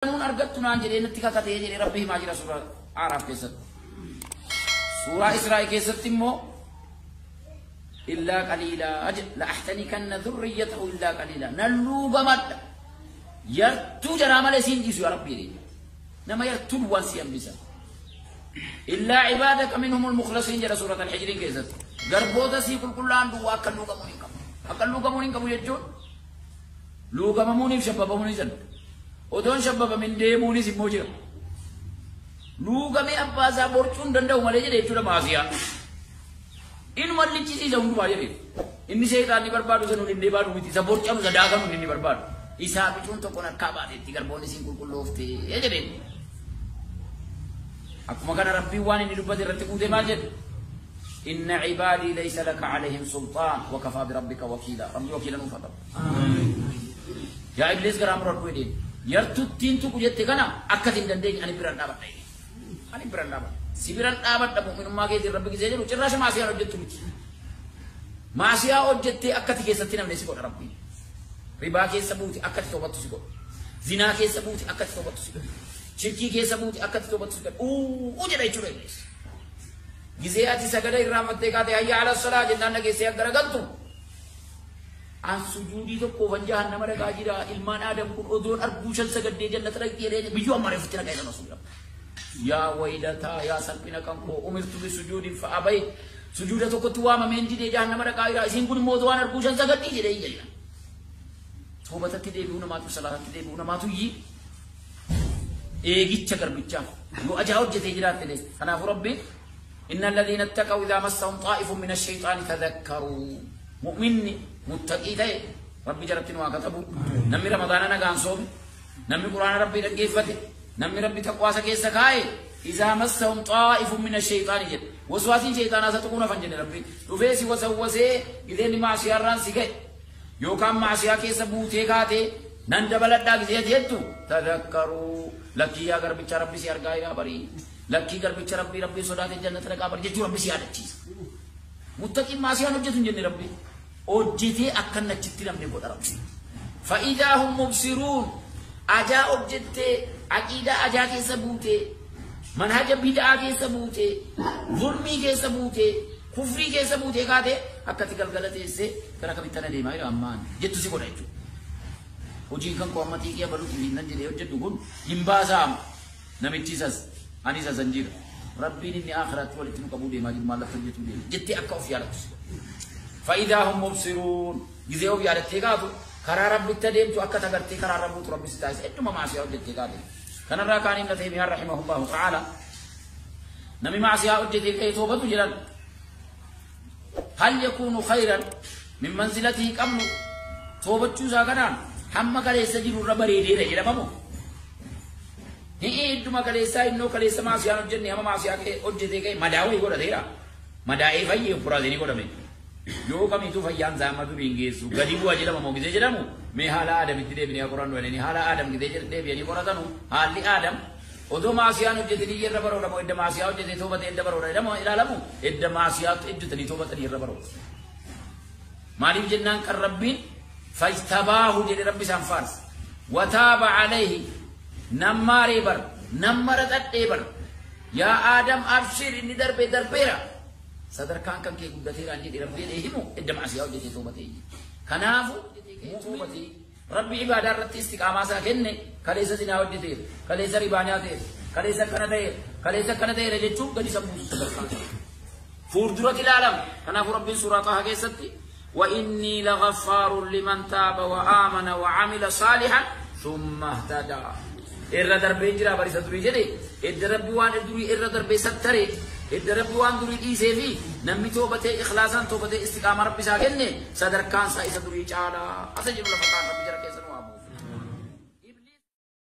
Nuun argattu naan jedhee natti kakatee jedhee Rabbi himaa jira suuraa Aaraaf keessatti. Suuraa Israa'el keessatti immoo illaa qaliilaa jedha. La'ahtanikanna dhurriyyatahu illaa qaliilaa. Nan luugamadha. Yartuu jaraa malee siin dhiisu yaa Rabbi jedhee. Nama yartuu duwwaan si hambisa. Illaa cibaadaka minhumul mukhlasiin jedha suuraa Al-Hijriin keessatti. Garboota sii qulqullaa'an duwwaa akka luugamuun hin qabu. Akka luugamuun hin qabu jechuun luugamamuuniif shabbabamuunis jedha. Otoon shabbabamin deemuunis immoo jira. Luugamee abbaa isaa borcuu hin danda'u malee jedhe jechuudha maasiyaa. Inuma lichisiisa hundumaa jedhe. Inni seexaanni barbaadu isa nuun hin deebaadu miti. Isa borcamu isa daakamu inni barbaadu. Isaa bicuun tokkoon harkaa baateetti garboonni siin qulqulloofte jedhe. Akkuma kana Rabbiin waan inni dubbate irratti guutee maal jedhe? Inna cibaadii laysa laka alayhim sultaan wa kafaa birabbika wakiila. Rabbi wakiila nuuf haa ta'u. Yaa Ibliis garaa muradhu jedheen. Yartuttiin tuqu jette kana akka hin dandeenye ani biran dhaabadha jedheen. Ani biran dhaabadha. Si biran dhaabadha mu'minummaa keetiin Rabbi gisee jedhu cirraasha maasiyaan hojjettu miti. Maasiyaa hojjettee akkati keessatti namni si godha Rabbiin. Ribaa keessa buute akkati tobattu si godha. Zinaa keessa buute akkati tobattu si godha. Shirkii keessa buute akkati tobattu si godha. Uuu jedha jechuudha Ibliis. Gisee ati sagada irraanfattee kaatee hayya ala salaa jennaan dhageessee akka garagaltu. An sujuudii tokkoofan jahannama dhaqaa jira. Ilmaan Aadam kun odoon arguu shan sagaddee jannata dhaqxee jedhee biyyoo amma reefutti dhaqaa jedhan osoo jedhamu. Yaa waylataa yaa salphina kan koo umirtu bi sujuudin fa abayt. Sujuuda tokkotti waamameen didee jahannama dhaqaa jira. Isiin kun immoo otoo waan arguu shan sagaddii jedhee iyya jedha. Toobatatti deebi'uu namaatu salaatatti deebi'uu namaatu iyyi. Eegicha garbichaaf yoo ajaa hojjetee jiraatte illee. Kanaafuu Rabbiin inna alladhiina ittaqaw idhaa massahum xaa'ifun min ash-shayxaani tadhakkaruu. Mu'minni muttaqii ta'e Rabbi jalatti nu haa katabu. Namni Ramadaana nagaan soome, namni Quraana Rabbii dhaggeeffate, namni Rabbi taqwaasa keessa kaa'e izaa massahum xaa'ifun min ash-shayxaani jedhe. Waswaasiin shayxaanaa isa tuquun hafan jedhe Rabbiin. Dhufee si wasawwasee gizeenni maasiyaarraan si ga'e yookaan maasiyaa keessa buutee kaatee nan dabaladhaa gizee jettu tadhakkaruu lakkii yaa garbicha Rabbi si argaa yaa barii lakkii garbicha Rabbii Rabbii sodaate jannata dhaqaa bari jechuu Rabbi si yaadachiisa. Muttaqiin maasiyaan hojjetu hin jenne Rabbi. Hojjetee akka inni achitti namni godha Rabbi. Fa'idaa hum mubsiruun ajaa hojjettee aqiidaa ajaa keessa buutee manhaja bid'aa keessa buutee zulmii keessa buutee kufrii keessa buutee kaatee akkati galgala teessee gara kamitti ana deemaa jira ammaan jettu si godha jechuudha. Hojiin kan koo amma xiiqii abaluuti fi nan jedhee hojjedhu kun hin baasaama. Namichi isas ani isas hin jira. Rabbiin inni aakhiraatti walitti nu qabuu deemaa jiru maal akka hojjetuu deema jettee akka of yaadattu si godha. Fa'idaa hum mubsiruun gizee of yaadattee kaatu karaa Rabbitti adeemtu akka tagartee karaa irra buutu Rabbi si taasisa hedduma maasiyaa hojjettee kaate. Kanarraa kaan Ibn Taymiyyaan rahimahullahu ta'ala namni maasiyaa hojjetee ka'ee toobatu jedhan hal yakuunu khayran min manzilatihi qablu toobachuu isaa kanaan hamma kaleessa jiru irra bareedeera jedhamamu. Hi'i hedduma kaleessaa innoo kaleessa maasiyaan hojjenne hamma maasiyaa ka'e hojjetee ka'e madaa wayii godhateera. Madaa'ee fayyee operaashinii godhame. Yoo kamiituu fayyaan isaa amma durii hin geessu. Gadi bu'a jedhama moo gisee jedhamu mee haala Aadamitti deebinee haa qorannu jedhanii haala Aadam gisee deebi'anii qoratanu haalli Aadam odoo maasiyaan hojjetanii irra baroodha moo edda maasiyaa hojjetee toobatee edda baroodha jedhamu ilaalamu edda maasiyaa hojjetanii toobatanii irra baroodha. Maaliif jennaan kan Rabbiin fajtabaahu jedhe Rabbi isaan faarse. Wataaba alayhi nammaaree bar nammara xadhee bar yaa Aadam abshir inni darbe darbeera. Sadarkaan kan kee guddateeraan jedhe Rabbi jedhee himu edda maasiyaa hojjetee toobatee. Kanaafu toobatee Rabbi ibaadaa irratti istiqaamaa isaa kenne kaleessa zinaa hojjeteera, kaleessa ribaa nyaateera, kaleessa akkana ta'eera, kaleessa akkana ta'eera jechuun gadi isa buusu sadarkaan. Fuulduratti ilaalama. Kanaafuu Rabbiin suuraa Xaha keessatti وإني لغفار لمن تاب وآمن وعمل صالحا ثم اهتدى. Irra darbee jira barisa durii jedhe edda Rabbi waan durii irra darbee sattare edda Rabbi waan durii dhiisee fi namni toobatee ikhlaasaan toobatee istiqaamaa Rabbi isaa kenne sadarkaan isaa isa durii caalaa asa jedhu lafa kaan Rabbi jara keessa nu haa